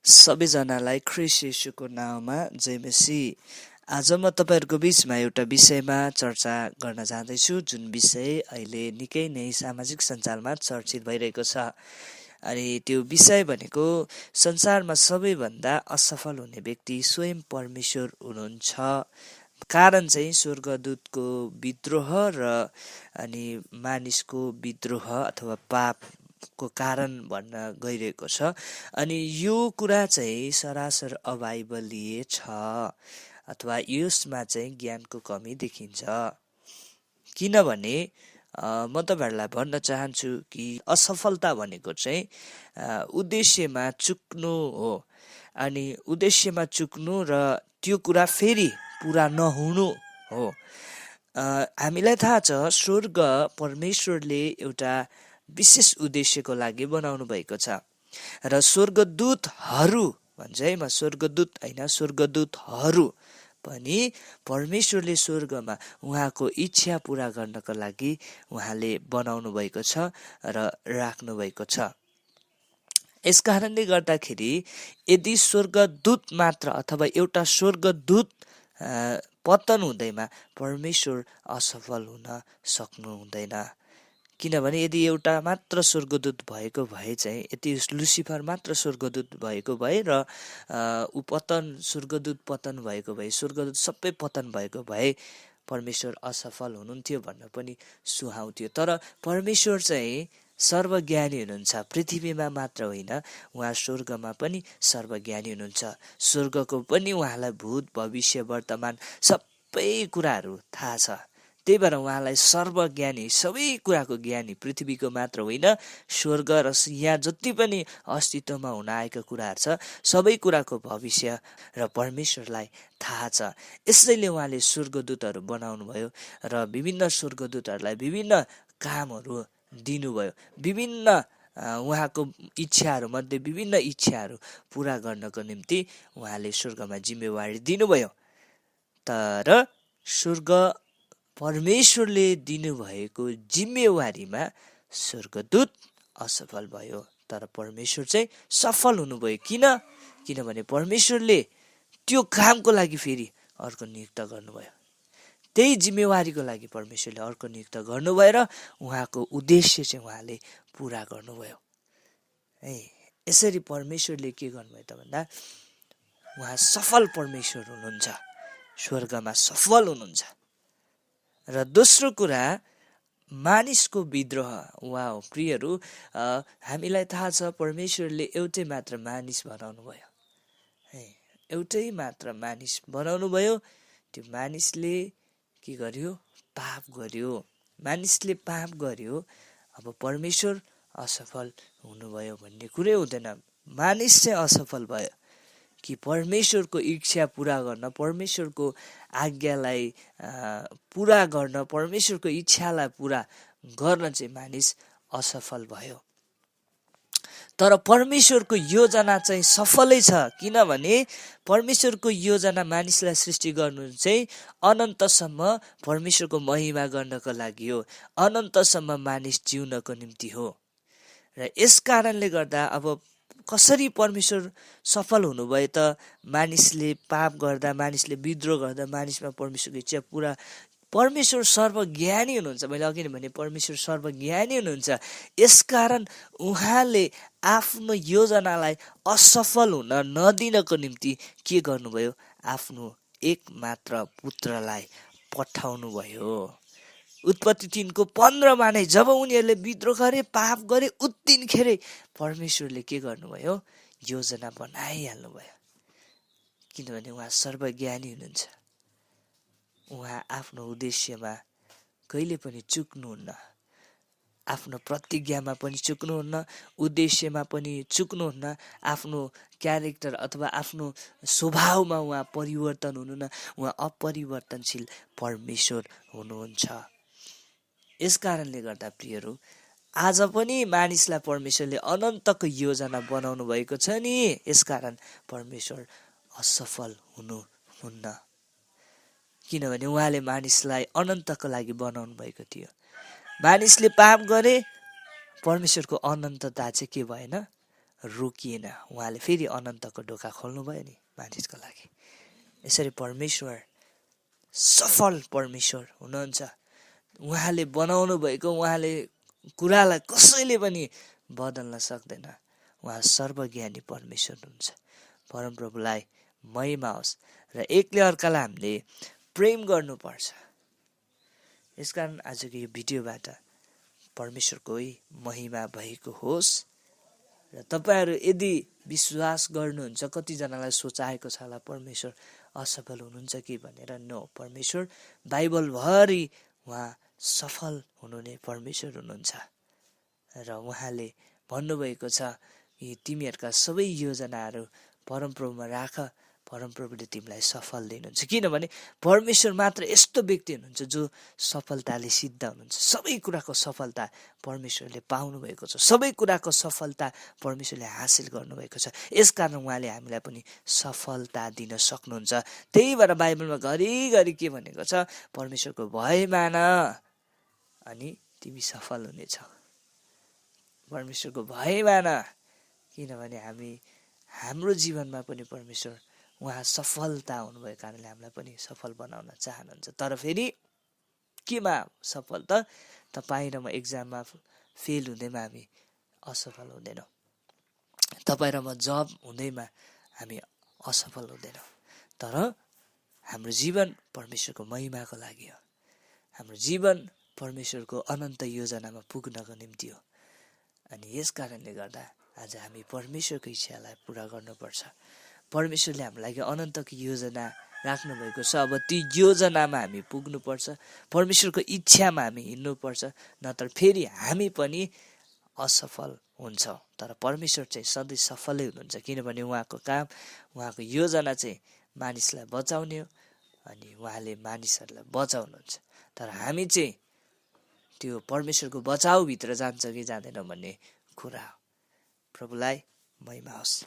सबैजनालाई ख्रीष्ट येशूको नाउँमा जय मसीह। आज म तपाईँहरूको बीचमा एउटा विषयमा चर्चा गर्न जाँदैछु, जुन विषय अहिले निकै नै सामाजिक सञ्जालमा चर्चित भइरहेको छ। अनि त्यो विषय भनेको संसारमा सबैभन्दा असफल हुने व्यक्ति स्वयं परमेश्वर हुनुहुन्छ। कारण चाहिँ स्वर्गदूतको विद्रोह र अनि मानिसको विद्रोह अथवा पापको कारण भन्न गइरहेको छ। अनि यो कुरा चाहिँ सरासर अबाइबलीय छ अथवा यसमा चाहिँ ज्ञानको कमी देखिन्छ। किनभने म तपाईँहरूलाई भन्न चाहन्छु कि असफलता भनेको चाहिँ उद्देश्यमा चुक्नु हो। अनि उद्देश्यमा चुक्नु र त्यो कुरा फेरि पुरा नहुनु हो। हामीलाई थाहा छ स्वर्ग परमेश्वरले एउटा विशेष उद्देश्यको लागि बनाउनु भएको छ र स्वर्गदूतहरू भन्छ है, म स्वर्गदूत होइन, स्वर्गदूतहरू पनि परमेश्वरले स्वर्गमा उहाँको इच्छा पुरा गर्नको लागि उहाँले बनाउनु भएको छ र राख्नु भएको छ। यस कारणले गर्दाखेरि यदि स्वर्गदूत मात्र अथवा एउटा स्वर्गदूत पतन हुँदैमा परमेश्वर असफल हुन सक्नु हुँदैन। किनभने यदि एउटा मात्र स्वर्गदूत भएको भए चाहिँ, यदि लुसिफर मात्र स्वर्गदूत भएको भए र स्वर्गदूत पतन भएको भए, स्वर्गदूत सबै पतन भएको भए परमेश्वर असफल हुनुहुन्थ्यो भन्न पनि सुहाउँथ्यो। तर परमेश्वर चाहिँ सर्वज्ञानी हुनुहुन्छ। पृथ्वीमा मात्र होइन, उहाँ स्वर्गमा पनि सर्वज्ञानी हुनुहुन्छ। स्वर्गको पनि उहाँलाई भूत भविष्य वर्तमान सबै कुराहरू थाहा छ। त्यही भएर उहाँलाई सर्वज्ञानी, सबै कुराको ज्ञानी, पृथ्वीको मात्र होइन, स्वर्ग र यहाँ जति पनि अस्तित्वमा हुन आएका कुराहरू छ सबै कुराको भविष्य र परमेश्वरलाई थाहा छ। यसैले उहाँले स्वर्गदूतहरू बनाउनु भयो र विभिन्न स्वर्गदूतहरूलाई विभिन्न कामहरू दिनुभयो। विभिन्न उहाँको इच्छाहरू मध्ये विभिन्न इच्छाहरू पुरा गर्नको निम्ति उहाँले स्वर्गमा जिम्मेवारी दिनुभयो। तर स्वर्ग परमेश्वरले दिनुभएको जिम्मेवारीमा स्वर्गदूत असफल भयो, तर परमेश्वर चाहिँ सफल हुनुभयो। किनभने परमेश्वरले त्यो कामको लागि फेरि अर्को नियुक्त गर्नुभयो। त्यही जिम्मेवारीको लागि परमेश्वरले अर्को नियुक्त गर्नुभयो र उहाँको उद्देश्य चाहिँ उहाँले पुरा गर्नुभयो। यसरी परमेश्वरले के गर्नुभयो त भन्दा उहाँ सफल परमेश्वर हुनुहुन्छ, स्वर्गमा सफल हुनुहुन्छ। र दोस्रो कुरा, मानिसको विद्रोह। वाह प्रियहरू, हामीलाई थाहा छ परमेश्वरले एउटै मात्र मानिस बनाउनु भयो। एउटै मात्र मानिस बनाउनु भयो। त्यो मानिसले के गर्यो? पाप गर्यो। मानिसले पाप गर्यो। अब परमेश्वर असफल हुनुभयो भन्ने कुरै हुँदैन। मानिस चाहिँ असफल भयो कि परमेश्वरको इच्छा पुरा गर्न, परमेश्वरको आज्ञालाई पुरा गर्न, परमेश्वरको इच्छालाई पुरा गर्न चाहिँ मानिस असफल भयो। तर परमेश्वरको योजना चाहिँ सफलै छ। किनभने परमेश्वरको योजना मानिसलाई सृष्टि गर्नु चाहिँ अनन्तसम्म परमेश्वरको महिमा गर्नको लागि हो, अनन्तसम्म मानिस जिउनको निम्ति हो। र यस कारणले गर्दा अब कसरी परमेश्वर सफल हुनुभयो त? मानिसले पाप गर्दा, मानिसले विद्रोह गर्दा मानिसमा परमेश्वरको इच्छा पुरा। परमेश्वर सर्वज्ञानी हुनुहुन्छ। मैले अघि नै भने परमेश्वर सर्वज्ञानी हुनुहुन्छ। यसकारण उहाँले आफ्नो योजनालाई असफल हुन नदिनको निम्ति के गर्नुभयो? आफ्नो एक मात्र पुत्रलाई पठाउनु भयो। उत्पत्ति 3:15 नै जब उनीहरूले विद्रोह गरे, पाप गरे, उत्तिनखेरै परमेश्वरले के गर्नुभयो? योजना बनाइहाल्नुभयो। किनभने उहाँ सर्वज्ञानी हुनुहुन्छ। उहाँ आफ्नो उद्देश्यमा कहिले पनि चुक्नुहुन्न, आफ्नो प्रतिज्ञामा पनि चुक्नुहुन्न, उद्देश्यमा पनि चुक्नुहुन्न। आफ्नो क्यारेक्टर अथवा आफ्नो स्वभावमा उहाँ परिवर्तन हुनुहुन्न। उहाँ अपरिवर्तनशील परमेश्वर हुनुहुन्छ। यस कारणले गर्दा प्रियहरू, आज पनि मानिसलाई परमेश्वरले अनन्तको योजना बनाउनु भएको छ नि। यसकारण परमेश्वर असफल हुनुहुन्न। किनभने उहाँले मानिसलाई अनन्तको लागि बनाउनु भएको थियो। मानिसले पाप गरे, परमेश्वरको अनन्तता चाहिँ के भएन? रोकिएन, उहाँले फेरि अनन्तको ढोका खोल्नुभयो नि मानिसको लागि। यसरी परमेश्वर सफल परमेश्वर हुनुहुन्छ। उहाँले बनाउनु भएको उहाँले कुरालाई कसैले पनि बदल्न सक्दैन। उहाँ सर्वज्ञानी परमेश्वर हुनुहुन्छ। परमप्रभुलाई महिमा होस् र एकले अर्कालाई हामीले प्रेम गर्नुपर्छ। यसकारण आजको यो भिडियोबाट परमेश्वरकै महिमा भएको होस् र तपाईँहरू यदि विश्वास गर्नुहुन्छ, कतिजनालाई सोचाएको छ होला परमेश्वर असफल हुनुहुन्छ कि भनेर। नो, परमेश्वर बाइबलभरि उहाँ सफल हुनुहुने परमेश्वर हुनुहुन्छ र उहाँले भन्नुभएको छ कि तिमीहरूका सबै योजनाहरू परमप्रभुमा राख, परमप्रभुले तिमीलाई सफल दिनुहुन्छ। किनभने परमेश्वर मात्र यस्तो व्यक्ति हुनुहुन्छ जो सफलताले सिद्ध हुनुहुन्छ। सबै कुराको सफलता परमेश्वरले पाउनुभएको छ, सबै कुराको सफलता परमेश्वरले हासिल गर्नुभएको छ। यसकारण उहाँले हामीलाई पनि सफलता दिन सक्नुहुन्छ। त्यही भएर बाइबलमा घरिघरि के भनेको छ, परमेश्वरको भय मान अनि तिमी सफल हुनेछौ। परमेश्वरको भय मान, किनभने हाम्रो जीवनमा पनि परमेश्वर उहाँ सफलता हुनुभएको कारणले हामीलाई पनि सफल बनाउन चाहनुहुन्छ। तर फेरि केमा सफल त? तपाईँ र म एक्जाममा फेल हुँदैमा हामी असफल हुँदैनौँ। तपाईँ र म जब हुँदैमा हामी असफल हुँदैनौँ। तर हाम्रो जीवन परमेश्वरको महिमाको लागि हो। हाम्रो जीवन परमेश्वरको अनन्त योजनामा पुग्नको निम्ति हो। अनि यस कारणले गर्दा आज हामी परमेश्वरको इच्छालाई पुरा गर्नुपर्छ। परमेश्वरले हाम्रो लागि अनन्तको योजना राख्नुभएको छ। अब ती योजनामा हामी पुग्नुपर्छ, परमेश्वरको इच्छामा हामी हिँड्नुपर्छ, नत्र फेरि हामी पनि असफल हुन्छौँ। तर परमेश्वर चाहिँ सधैँ सफलै हुनुहुन्छ, किनभने उहाँको काम, उहाँको योजना चाहिँ मानिसलाई बचाउने हो अनि उहाँले मानिसहरूलाई बचाउनुहुन्छ। तर हामी चाहिँ त्यो परमेश्वरको बचाउभित्र जान्छ कि जाँदैन भन्ने कुरा हो। प्रभुलाई महिमा होस्।